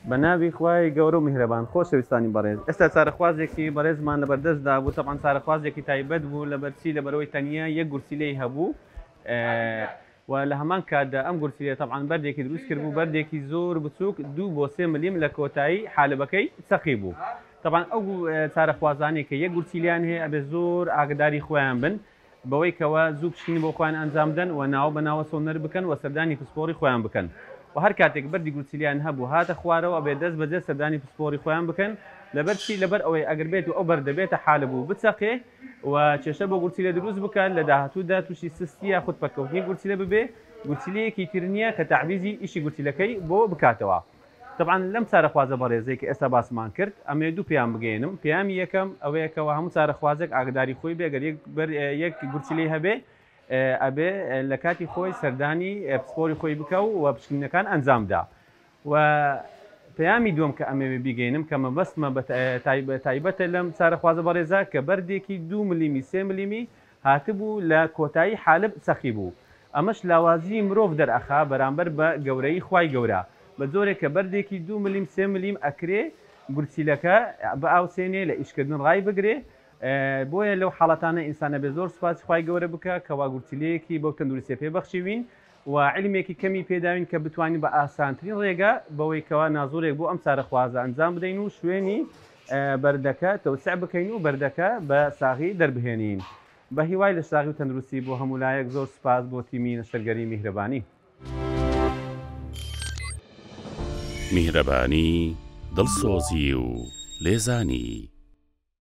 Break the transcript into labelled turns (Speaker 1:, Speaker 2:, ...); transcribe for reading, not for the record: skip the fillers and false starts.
Speaker 1: بە ناوی خوای گەورە و میهرەبان خۆشەویستانی بەڕێز ئێستا چارەخوازێکی بەڕێزمان لەبەردەستدا بوو تەبعەن چارەخوازێکی تایبەت بوو لەبەرچی لەبەرئەوەی تەنیا یەک گورچیلەی هەبوو و لە هەمان کاتدا ئەم گورچیلەیە تەبعەن بەردێکی دروست کردبوو بەردێکی زۆر بچووک دوو بۆ سێ ملیم لە کۆتایی حالبەکەی چەقی بوو تەبعەن ئەو چارەخوازانەی کە یەک گورچیلیان هەیە ئەبێ زۆر ئاگداری خۆیان بن بەوەی کەوا زوو پشکنین بۆ خۆیان ئەنجام بدەن و ناوە بە ناوە سۆنەر بکەن و سەردانی پسپۆڕی خۆیان بکەن و هەر کاتێک بەردی گورچیلیان هەبوو هاتە خوارەوە ئەبێ دەست بەجێ سەردانی پسپۆڕی خۆیان بکەن لەبەر چی لەبەر ئەوەی ئەگەر بێت و ئەو بەردە بێتە حالب و بچەقێ و کێشە بۆ گورچیلە دروست بکات لە داهاتوودا تووشی سستی یاخود پەککەوتنی گورچیلە ببێ گورچیلەیەکی تر نییە کە تەعویزی ئیشی گورچیلەکەی بۆ بکاتەوە. تەبعەن لەم چارەخوازە بەڕێزەی کە ئێستا باسمان کرد ئەمەوێ دوو پەیام بگەیەنم، پەیامی یەکەم ئەوەیە کەوا هەموو چارەخوازێک ئاگداری خۆی بێ گەر یەک بەر یەک گورچیلەی هەبێ ئەبێ لە کاتی خۆی سەردانی پسپۆری خۆی بکا و پشکنینەکان ئەنجام بدا و پەیامی دووەم کە ئەمەوێ بیگەینم کە مەبەستمە بە تایبەتە لەم چارەخوازە بەڕێزە کە بەردێکی دوو ملیمی سێ ملیمی هاتبوو لە کۆتایی حالب سەخی بوو ئەمەش لاوازیی مرۆڤ دەرئەخا بەرامبەر بە گەورەیی خوای گەورە بە جۆرێک کە بەردێکی دوو ملیم سێ ملیم ئەکرێ گورچیلەکە بئاوسێنێ لە ئیشکردن ڕایبگرێ بۆیە لەو حاڵەتانە ئینسان ئەبێ زۆر سوپاسی خوای گەورە بکا کەوا گورچیلەیەکی بەو تەندروستیە پێ بەخشیوین و عیلمێکی کەمی پێداوین کە بتوانین بە ئاسانترین ڕێگە بەوەی کەوا نازورێک بۆ ئەم چارەخوازە ئەنجام بدەین و شوێنی بەردەکە تەوسع بکەین و بەردەکە بە ساغی دەربهێنین. بە هیوای لەشساغی و تەندروستی بۆ هەموو لایەک زۆر سوپاس بۆ تیمی نەشتەرگەری میهرەبانی.
Speaker 2: میهرەبانی، دڵسۆزی و لێزانی.